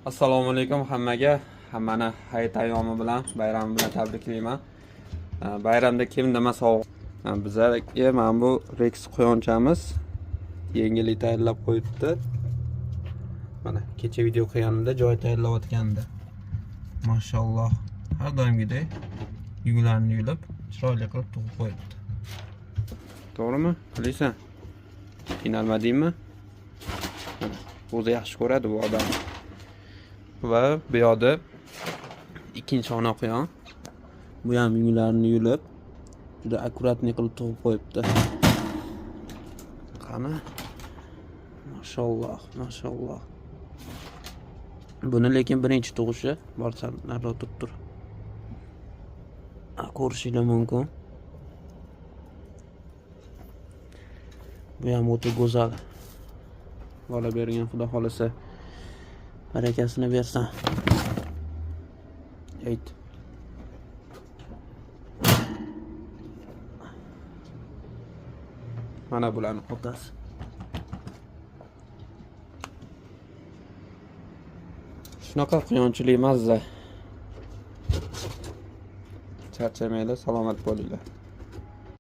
Assalomu alaykum hammaga. Hammani hayit ayyomi bilan, bayrami bilan tabriklayman. Bayramda kim nima sovg'a bizlarga mana bu Rex quyonchamiz yengillik tayyorlab qo'yibdi. Mana kecha video qilganimda joy tayyorlayotgandi. Mashalloh, har doimgidek yunglarini yulib, chiroyli qilib tug'ib qo'yibdi. To'g'rimi? Qilaysan? Qiynalmadingmi? Mana, o'zi yaxshi ko'radi bu odam. Va bu yoqda ikkinchi ona quyon. Bu ham yunglarini yulib, juda аккуратный qilib tug'ib qo'yibdi. Qani? Mashalloh, mashalloh. Buni lekin birinchi tug'ishi, borsan nariroq turib tur. Ko'rishinglar mumkin. Bu ham o'ta go'zal. Bola bergan, Xudo xolasa barakasini bersin. Ayt. Mana bularni otasi. Shunaqa quyonchilik mazza. Charchamanglar, salomat bo'linglar.